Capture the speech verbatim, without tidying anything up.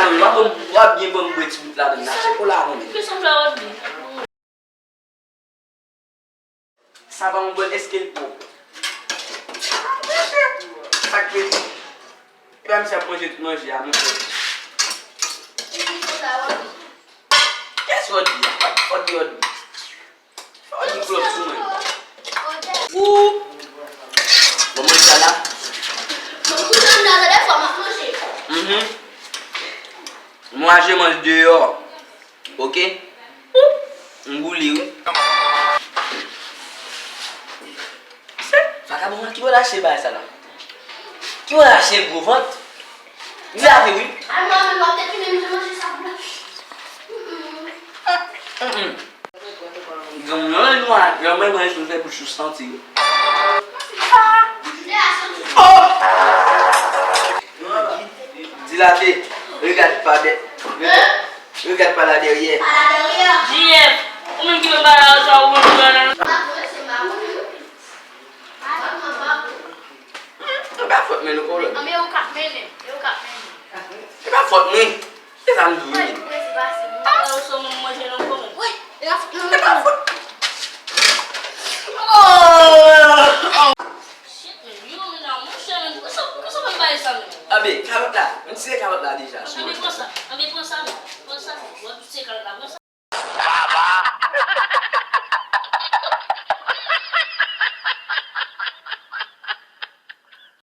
W ap, w ap byen ban m bwè ti bout ladann nan. Chokola a, non, men. Ki sanble a Rodney? Sa pa yon bòl, èske l pwòp? Monchè, sa k rete? Epa misye ap manje tout manje a, monchè. Kiyès Rodney a? Pa gen fòt de Rodney. Fò di klòp sou mwen. Ou. Bon, mwen sa la. Mhm. Moi, je mange dehors. Ok? M boule, wi. Se vakabon an ki pral achte bagay sa la. Ki pral achte gwo vant? Di la vre, wi. Ay, mwen, mwen, mwen, te fini, mwen, manje sa blanch. Mm, mm. Granmoun nan, lè nou a, lè mwen manje, nou fè bouch ou santi. Oh! Dilate, regad pa dè, regad pa la dèyè. J F, ou menm ki menm pa la sa ou menm ki la nan. E pa fòt mwen non, kolòn. Anben, ou k ap mennen, e ou k ap mennen. E pa fòt mwen. Se sa m di w wi. Mwen se pase, mwen. Ou sou mwen manje nan kò mwen. Wi, e pa fòt mwen. Se pa fòt. Oh! Shit, men, yo, men nan, monchè, men, poukisa, poukisa w fè m bay sa, men? Anben, kalòt la. Mwen tire kalòt la deja sou mwen. Anben, pran sa. Anben, pran sa, non. Pran sa, non. W ap tire kalòt la, pran sa.